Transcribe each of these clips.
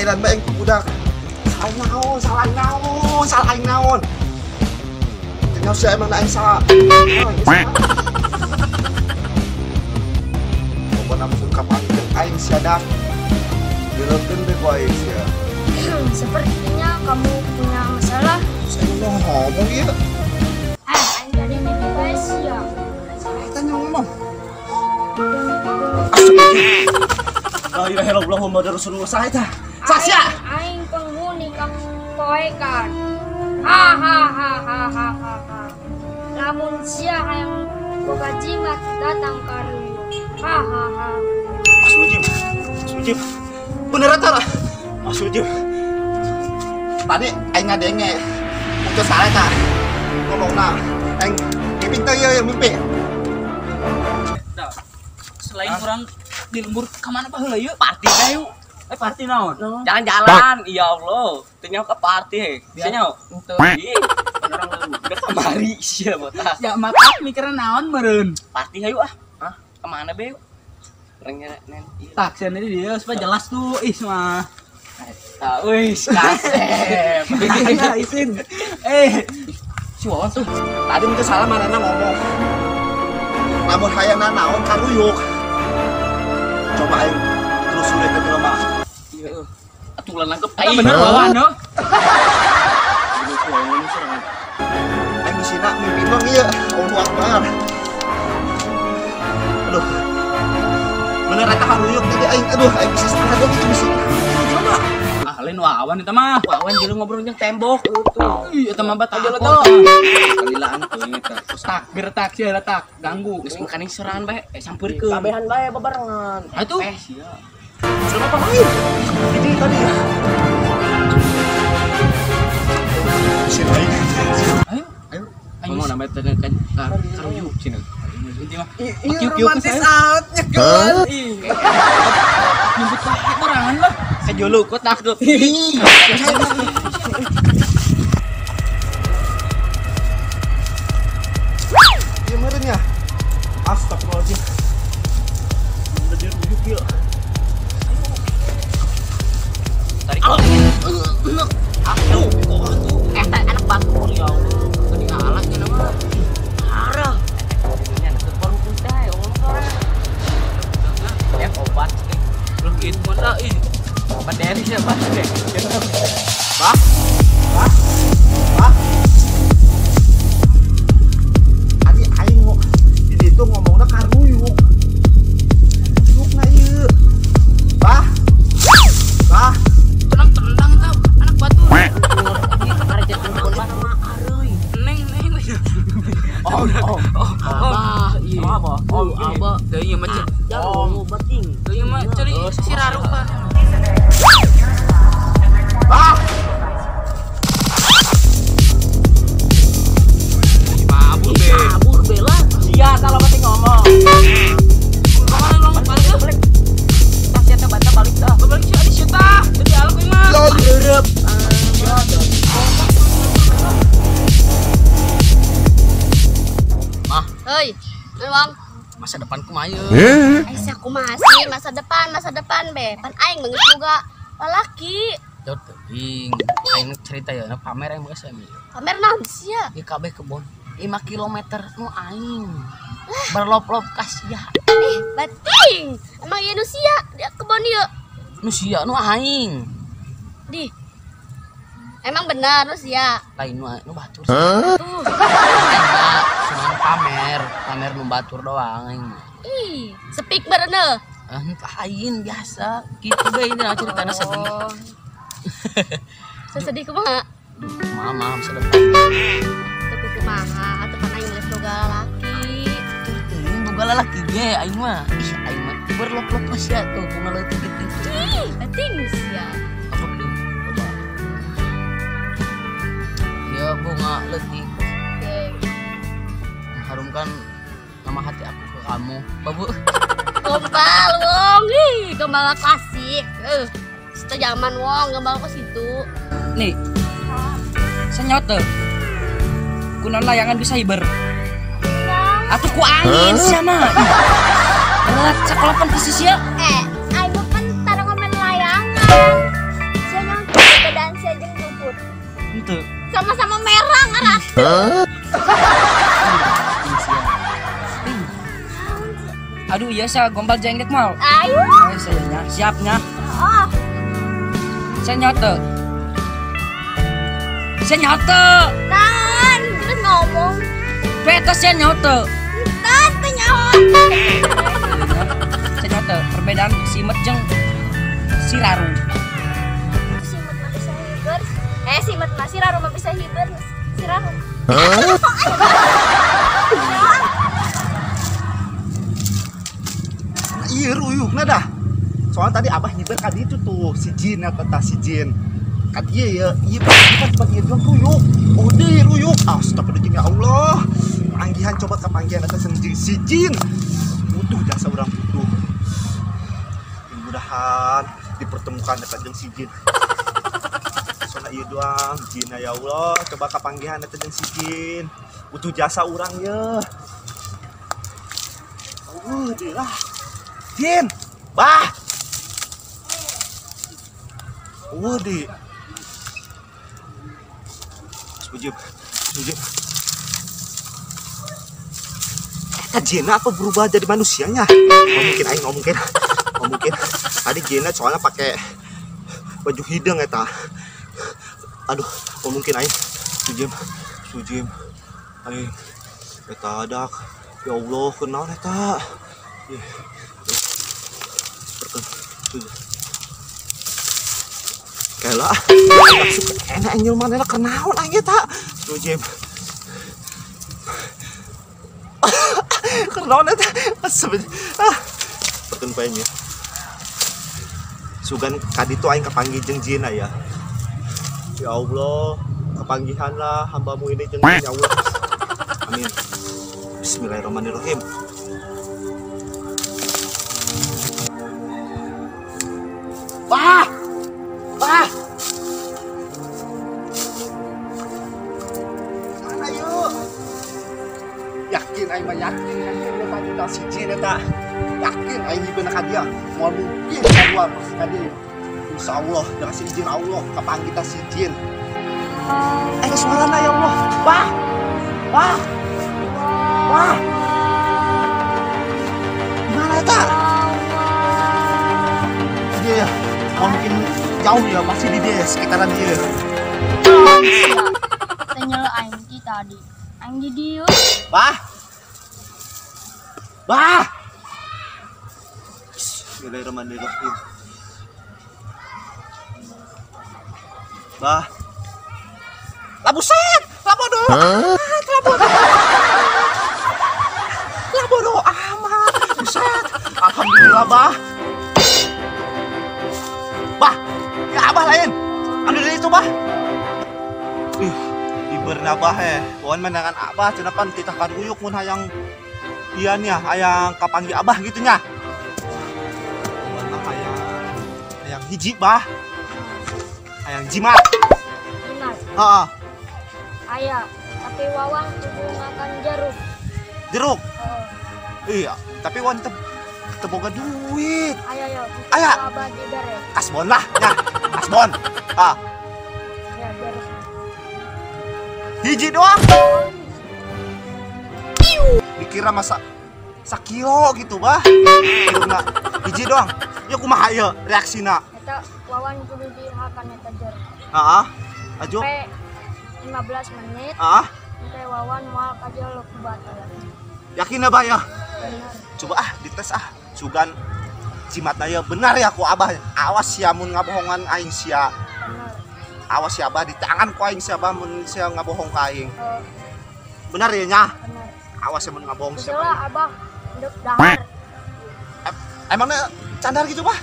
Dicairan bae ku budak. Salah naon, salah aing naon. Tinggal sia emang aing salah. Pokona mun kapanggih aing sia dah. Dilekeun be ku aing sia. Sepertinya kamu punya masalah. Saya ngomong ieu. Aing jadi mimpi bae sia. Salah tanya ngomong. La ilaha illallah Muhammadur Rasulullah. Salah eta. Sasya. Aing penghuni kapoekan. Ha ha ha ha ha ha. Lamun sia hayang boga jimat datang ka ruyuk. Ha ha ha. Asujim. Asujim. Bener eta. Asujim. Tadi aing ngadenge. Itu salah eta. Ngomongna aing mimpi teh ieu mimpi. Selain kurang di lembur kemana pak heula yuk? Party teh yuk. Party naon? Jalan-jalan, ya Allah. Teu nyaho ke party he. Sia nyaho? Henteu. Ih, orang udah kamari sia botak. Ya matak mikirna naon meureun. Party hayu ah. Hah? Kemana be yuk? Urang nyere nen. Tak sia ini dia supaya jelas tuh ih mah. Eta euy, kasep. Ya isin. Si Wawan tuh. Tadi mungkin salah manana ngomong. Lamun hayang naon karuyuk. Coba aing telusuri ke jelema. Iya euy. Atuh ulah nangkep aing. Bener Wawan no. Aing bisina mimpi mah ieu. Allahu Akbar. Aduh. Bener eta karuyuk tadi aing. Aduh, aing bisa salah dong itu bisa. Coba. Ah, lain Wawan eta mah. Wawan jeung ngobrol jeung tembok tuh. Ih, eta mah batak. Kalilaan tuh eta. Tak, gertak sia letak, ganggu. Geus makaning sorangan bae, sampeurkeun. Kabehan bae bebarengan. Atuh. Sia. Jelema panggil. Ini tadi. Sini aing. Ayo, ayo. Ngomong namanya teh kan karuyuk cenah. Inti mah. Iya, romantis out nyekeun. Ih. Nyebut sorangan lah. Kajulu kok takut. Iya meureun ya. Astagfirullahaladzim. Udah diruyuk ieu. Tarik. Aduh, kok atuh. Eta anak batur ya Allah. Tadi ngalah cenah mah. Parah. Ini anak kebon teh ya Allah. Ya obat. Belum gitu mana ih. Obat dari siapa? Bah. Bah. Bah. Adi aing di ditu ngomongna karuyuk. Ruyukna ieu. Bah. Bah. Tendang tau anak batur. Neng neng. Oh, oh. Abah, iya. Abah. Oh, abah. Teu ieu mah jauh bating. Teu ieu mah ceri si rarukan. Bah. Mabur be. Mabur be lah. Sia kalau penting ngomong. Kemana lu balik balik. Tah sia teh bata balik tah. Balik sia sia tah. Jadi aluk ieu mah. Leureub. Mah. Heuy, Wang. Masa depan kumaha ieu? Aisyah kumaha sih masa depan be. Pan aing geus boga lalaki. Jauh teuing. Aing cerita ya, pamer aing geus aya. Pamer naon sia? Ieu kabeh kebon 5 km nu aing. Berlop-lop ka sia. Ih, bating. Emang ieu nu sia di kebon ieu? Nu sia nu aing. Di. Emang benar nu sia? Lain nu batur. Tuh. Cuman pamer, pamer nu batur doang aing. Ih, sepik bereneuh. Lain biasa. Gitu be ini ceritana sedih. Sesedih kumaha? Mama masa depan. Tapi kumaha atuh kan aing geus boga lalaki. Teuing boga lalaki ge aing mah. Ih, aing mah berlop-lop sia tuh bunga leutik gitu. Ih, penting sia. Apa deui? Coba. Ya bunga leutik. Mengharumkan nama hati aku ke kamu. Babu. Gombal wong, ih, gombal klasik. Situ zaman wong, gombal ke situ. Nih. Senyot tuh. Kunaon layangan bisa hiber. Atuh ku angin sia mah. Alah, cakolopan ke sia. Aing mah pan tara ngomen layangan. Aduh iya saya gombal jengket mau. Ayo. Ayo saya nya, siapnya. Oh. Saya nyote. Saya nyote. Tan, terus ngomong. Beta saya nyote. Tan, teu nyaho. Saya nyote perbedaan simet jeung si Raru. Simet mah bisa hiber. Simet mah si Raru mah bisa hiber. Si Raru. Hah? Iya ruyukna dah. Soalnya tadi abah nyiber ka ditu tuh si jin atau tah si jin. Ka dieu ya, ieu tempat ieu doang ruyuk. Oh deui ruyuk. Astagfirullahaladzim ya Allah. Panggihan coba ka panggihan eta si jin. Butuh jasa urang butuh. Mudah-mudahan dipertemukan eta jeung si jin. Soalnya ieu doang jin ya Allah, coba ka panggihan eta jeung si jin. Butuh jasa urang ye. Oh, deui lah. Jin, bah, di, sujud, sujud. Eta Jina apa berubah jadi manusianya? Nggak mungkin, aing nggak mungkin, nggak mungkin. Tadi Jina soalnya pakai baju hidung eta. Aduh, nggak mungkin aing. Sujud, sujud, aing. Eta adak, ya Allah, kenal eta. Kela, enak nyelman enak kenaon aing eta. Sujim. Kenaon eta. Ah. Perkeun bae nya. Sugan kaditu aing kapanggih jeung jin ya. Ya Allah, kepanggihanlah hambamu ini jeung jin ya Allah. Amin. Bismillahirrahmanirrahim. Bah! Bah! Mana yuk? Yakin aing mah yakin yakin eta kita si jin eta. Yakin aing hibeuna ka dia. Moal mungkin keluar ka dia. Insyaallah dengan si izin Allah kapanggih kita si jin. Suarana ya Allah. Bah! Bah! Bah! Gimana eta? Dia mungkin jauh ya, masih di dia, sekitaran dia. Tanya aing ti tadi. Aing di dieu. Bah. Bah. Bismillahirrahmanirrahim. Bah. Labuset, labodo. Labodo. Labodo amat. Buset. Alhamdulillah, bah. Bah, ya abah lain. Anu dari itu bah. Ih, iberna bah Wan menangan abah cenah pan titah karuyuk mun hayang ieu nya, hayang kapanggih abah gitu nya. Wan mah hayang hiji bah. Hayang jimat. Jimat. Heeh. Aya, tapi Wawan kudu makan jeruk. Jeruk? Heeh. Iya, tapi Wan teu boga duit. Ayo, ayo. Aya. Abah dibere. Kasbon lah, ya. Kasbon. Ah. Ya, beres. Hiji doang. Dikira masa sakilo gitu, bah. Kiruna hiji doang. Ya kumaha ieu reaksina? Eta Wawan kudu dihakan eta jeruk. Heeh. Aju. Sampai 15 menit. Heeh. Sampai Wawan moal kajelok ku batal. Yakin abah ya? Benar. Coba ah dites ah. Sugan jimatna ya benar ya ku abah. Awas sia mun ngabohongan aing sia. Benar. Awas sia abah di tangan ku aing sia abah mun sia ngabohong ka aing. Benar ya nya? Benar. Awas sia mun ngabohong sia. Lah abah ndek dahar. Emangnya candar gitu bah?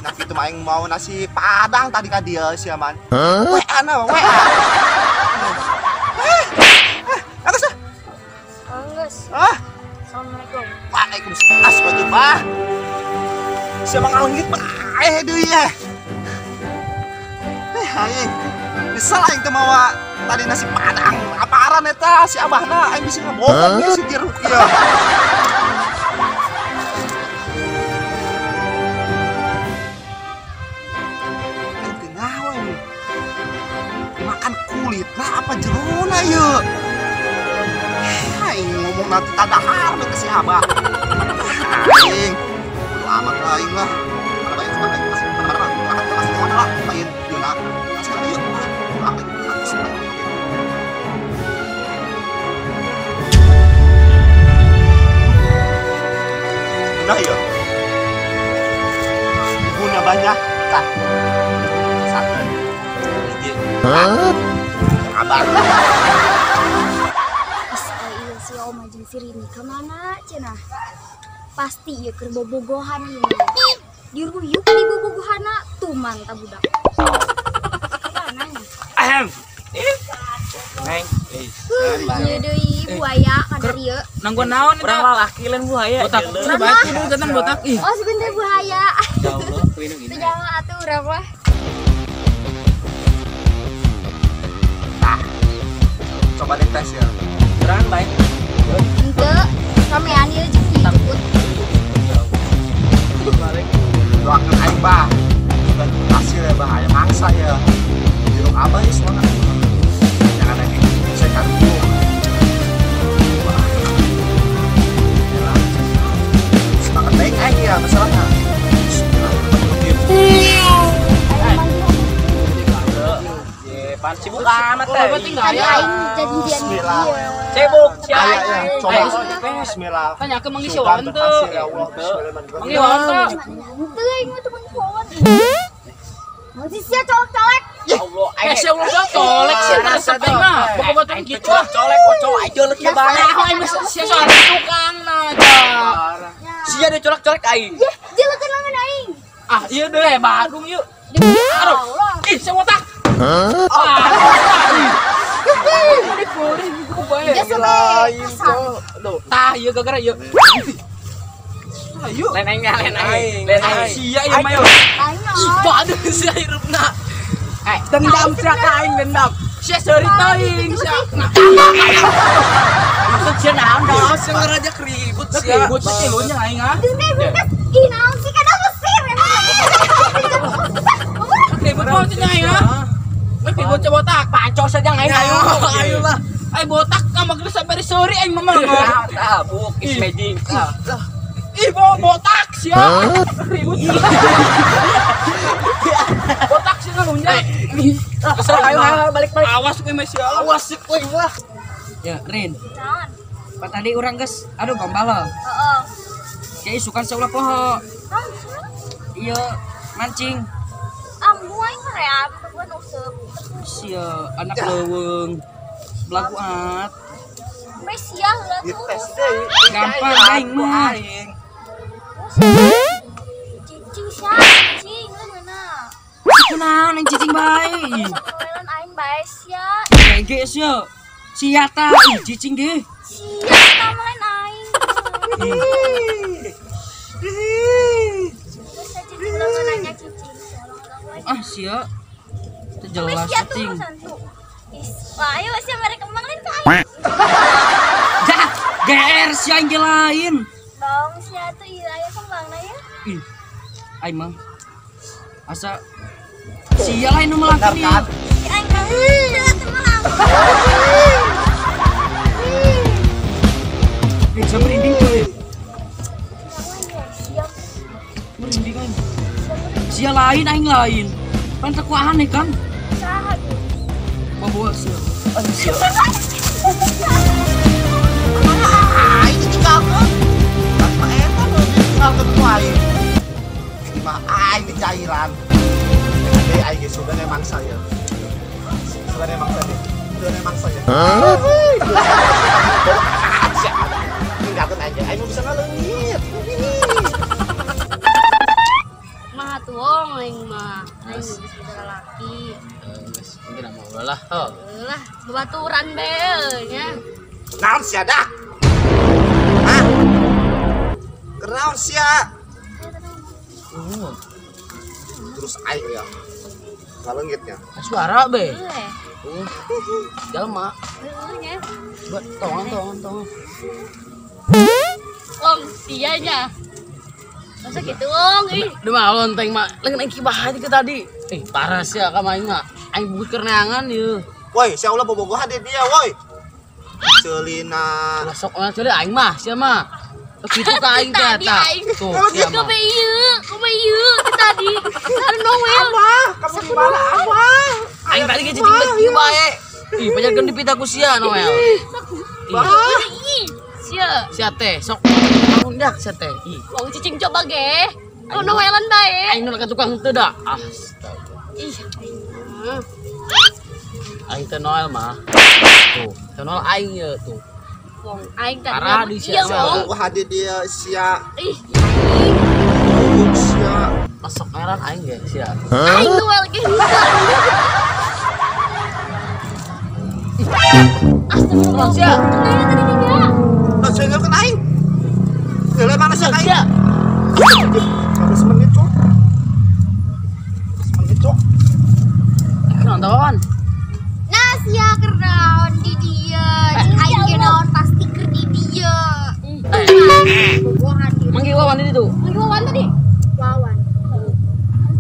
Nah gitu mah aing mau nasi padang tadi ka dieu sia man. WA na WA. Atas ah. Enggeus. Ah. Assalamualaikum. Waalaikumsalam. Astagfirullah. Siapa ngalengit bae deui ye. Aing. Nyesel aing teh mawa tadi nasi padang. Aparan eta si abahna aing bisa ngabohong ieu si jeruk ieu. Aing teh nyaho ini. Dimakan kulitna apa jeruk? Mana yuk? Aing ngomong nanti tadahar ke si Abah. Aing, bodo amat lah aing lah. Mana baik mana masih mana mana masih mana lah. Lain, yuk lah. Sekarang yuk. Nah yuk. Ibunya banyak. Tah. Satu. Hah? Abah. Si Oma jeung si Rini kemana cenah? Pasti ieu keur bobogohan ieu. Diruyuk di bobogohanna tuman ta budak. Kemana nya? Ahem. Neng. Ieu deui buaya ka dieu. Nangguan naon eta? Urang lalaki lain buaya. Botak. Sudah baik kudu datang botak. Ih. Oh, sebentar buaya. Ya Allah, kuinu gini. Teu jangan atuh urang mah. Tah. Coba dites ya. Urang baik. Henteu, ramean ieu jeung ikut. Balik. Doakan aing bah. Dan hasil ya bah, aya mangsa ya. Jeruk abah ya semangat. Jangan lagi saya karbu. Wah. Yalah. Semangat baik aing ya masalahnya. Pan sibuk amat teh. Tadi aing janjian Bismillah. Sibuk sia. Coba bismillah. Tanya ke manggi si Wawan teu. Manggi Wawan teu. Henteu aing mah teu manggi Wawan. Mau sih sia colek-colek. Ya Allah, Eh sia ulah colek sia resep aing mah. Pokok batur kitu ah. Colek kocok aing jeuleuh kieu bae. Nah, aing mah sia soal tukang na ja. Sia deui colek-colek aing. Yeh, jelekeun lengan aing. Ah, ieu deui Badung ieu. Aduh. Ih, sia botak. Hah? Tah, ieu gara-gara ieu. Ayo. Lain aing lain aing. Lain aing. Sia ieu mah yo. Ih, baduh sia hirupna. Eh, dendam sia ka aing dendam. Sia seuri teuing sia. Maksud sia naon dah? Sia ngerajak ribut sia. Ribut sih lu nya aing ah. Ih, naon sih kadang mesir emang. Ribut mah nya aing ah. Ribut sia botak, Pancos saja aing Ayo, ayo lah. Aing botak ka mageus sampai sore aing mah. Tah, buk is magic. Ih, botak sia. Ribut. Botak sih ngalunya. Kesel ayo ayo balik-balik. Awas kowe mah sia. Awas sih kowe lah. Ya, Rin. Naon? Pak tadi urang geus aduh gombal. Heeh. Kayak isukan saulah poho. Iya, mancing. Ambu aing reap gua nusep. Sia anak leuweung. Belagu at. Meh sia heula tuh. Gampang aing mah. Cicing sia, cicing leungeunna. Kunaon yang cicing bae? Sok aing bae sia. Ge sia. Sia ta cicing ge. Sia ta mah lain aing. Geus cicing leungeunna cicing. Ah sia. Teu jelas cicing. Wah, ayo sia mereka kembang lain ka aing. Dah, GR sia aing ge lain. Dong sia tuh ieu aya kembangna ya. Ih. Aing mah asa sia lain nu melaki ieu. Si aing kan teu melang. Eh, sia merinding tuh. Merinding aing. Sia lain aing lain. Pan teu aneh kan? Saha tuh? Bawa sia. Aduh sia. Aing ditinggalkeun. Mah eta nu ditinggalkeun ku aing. Mah aing dicairan. Ade aing ge sudah mangsa ya. Sudah mangsa deh. Sudah mangsa ya. Hah? Tinggalkeun aja aing mau bisa ngaleungit. Mah tuong aing mah. Aing geus boga lalaki. Geus, engke mah ulah lah. Lah, babaturan bae nya. Naon sia dah? Hah? Kenaon sia? Terus aing ya. Ngaleungitnya. Suara be. Heeh. Jalma. Heeh nya. Coba tong tong tong. Wong sia nya. Masa gitu wong ih. Duh mah lonteng mah leungeun aing kibah aja ke tadi. Eh parah sia ka aing mah. Aing bugut keur neangan ieu. Woi, sia ulah bobogohan di dia, woi. Celina. Lah sok ceuli aing mah, sia mah. Kitu ka aing teh eta. Tuh, sia mah. Kowe ieu, kowe ieu tadi. Saha Noel. Abah, kamu di mana, Abah? Aing tadi ge cicing teh kieu bae. Ih, pajarkeun dipita ku sia Noel. Bah. Ih, sia. Sia teh sok undak sia teh. Ih, Wong cicing coba ge. Kau Noelan bae. Aing nu ka tukang teu da. Astaga. Ih, aing teh Noel mah. Tuh, teh Noel aing ye tuh. Wong aing tadi Parah di sia. Wah, hadi dia sia. Ih, sia. Masuk heran aing ge sia. Aing Noel ge. Astagfirullah. Sia. Kenapa tadi dia? Lah sia kan aing. Lah mana sia aing? 15 menit, Cok. 15 menit, Cok. Kunaon tah Wawan? Nah, sia kenaon di dia. Aing ge naon pasti keur di dia. Bobohan di. Manggil Wawan di ditu. Manggil Wawan tadi. Wawan.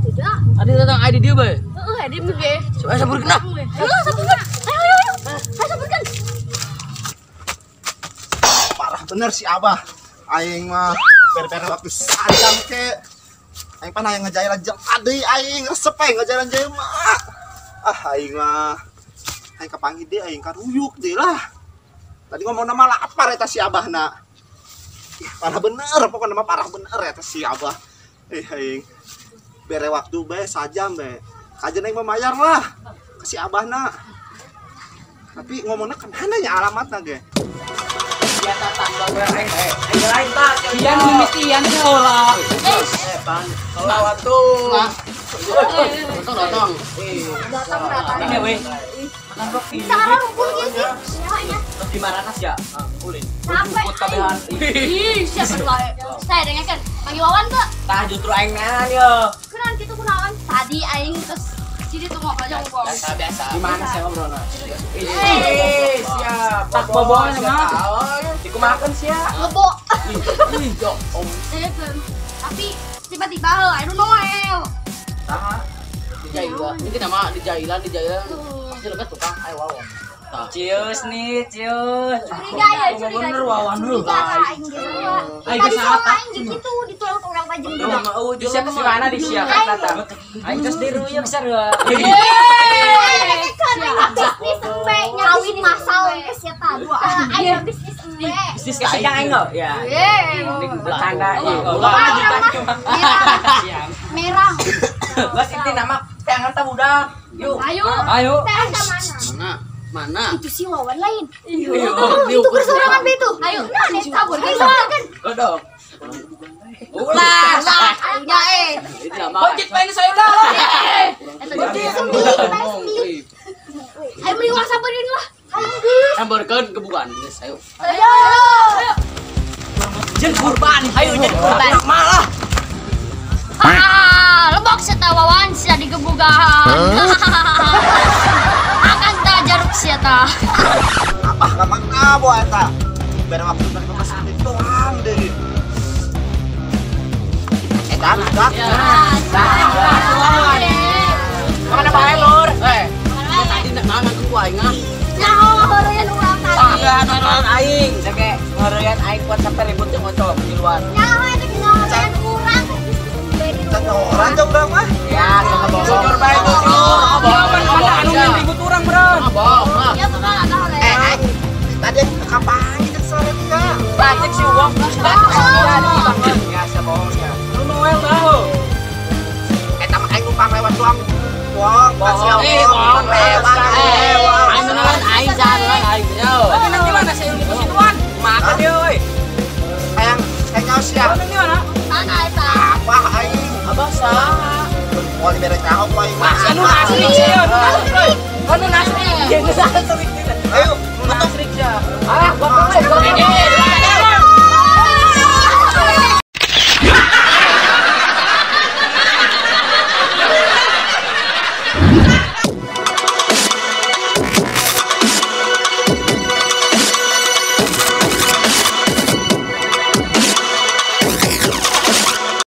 Tidak. Tadi datang aing di dieu bae. Heeh, di dieu ge. Coba saburkeun lah. Ayo saburkeun. Ayo ayo ayo. Ayo saburkeun. Parah bener si Abah. Aing mah ber-ber waktu sajam ke. Aing pan hayang ngejailan jeung adi aing resep aing ngejailan jeung mah. Ah aing mah. Aing kapanggih deui aing karuyuk deui lah. Tadi ngomong nama lapar eta si Abahna. Ih, parah bener pokoknya mah parah bener eta si Abah. Eh aing bere waktu bae sajam bae. Kajen aing mah mayar lah ke si Abahna. Tapi ngomongna kemana ya alamatna ge? Ya tata aing lain tak. Ian mimitian heula. Eh pan. Kalau atuh. Datang datang. Datang datang. Ini we. Sarah rumpul ieu sih. Nyawanya. Di mana sia? Ulin. Sampai. Ih, siapa wae. Saya dengarkan. Panggil Wawan teu? Tah justru aing nahan yo. Kunaon kitu kunaon? Tadi aing terus jadi tuh ngobrol aja ngobrol. Biasa biasa. Di mana sia ngobrolna? Ih, siap. Tak bobohan mah. Dikumakeun sia. Ngebo. Ih, yo om. Tapi tiba-tiba heuh, anu Noel. Tah. Dijailan. Ini nama dijailan, dijailan. Pasti dekat tukang ayo Wawan. Cius nih, cius. Curiga ya, curiga. Bener Wawan lu. Curiga ka aing ge. Tadi sama aing ge kitu ditulang ke urang pajeng budak. Di siap si mana di siap kata. Aing geus diruyuk sarua. Bisnis embe kawin masal geus sia tah dua. Aing bisnis embe. Bisnis ka aing ya. Bercanda ieu. Merah. Geus inti nama teangan tah budak. Yuk. Ayo. Ayo. Teangan mana? Mana? Mana? Itu si Wawan lain. Itu kersorangan be itu. Ayo, nah, tabur kan. Godong. Ulah. Ayo eh. Bocit main saya udah. Bocit. Ayo beli uang samperin lah. Ayo geus. Sampeurkeun kebukaan geus ayo. Ayo. Jeung kurban, ayo jeung kurban. Malah. Ah, lebok serta Wawan sia digebugan. Akan tak jaruk sia ta. Abah ka mana bo eta? Bere waktu 15 menit doang deui. Eta dak. Mana bae lur? Eh, tadi nak ngangkut ku aing ah. Nyaho heureun urang tadi. Iya, nonton aing. Cek ngeureun aing kuat sampai ribut jeung ocol di luar. Nyaho eta ngeureun urang bisnis embe di Orang jauh urang mah. Ya, sama bohong. Bae tuh. Mana anu ribut urang, Bro. Bohong lah. Ya bakal ada hore. Eh, tadi kapan kita sore dia? Bacek si uang. Biasa bohongnya. Lu Noel tahu. Eta mah aing numpang lewat doang. Bohong, kasih bohong lewat. Aing beneran aing jalan aing yo. Tapi nanti mana saya di situan? Makan dia oi. Hayang hayang sia. Nanti mana? Sana eta. Abah aing. Abah saha? Moal dibere caho ku aing. Anu nasrik sih. Anu nasrik. Ayo, Ayo, nasrik.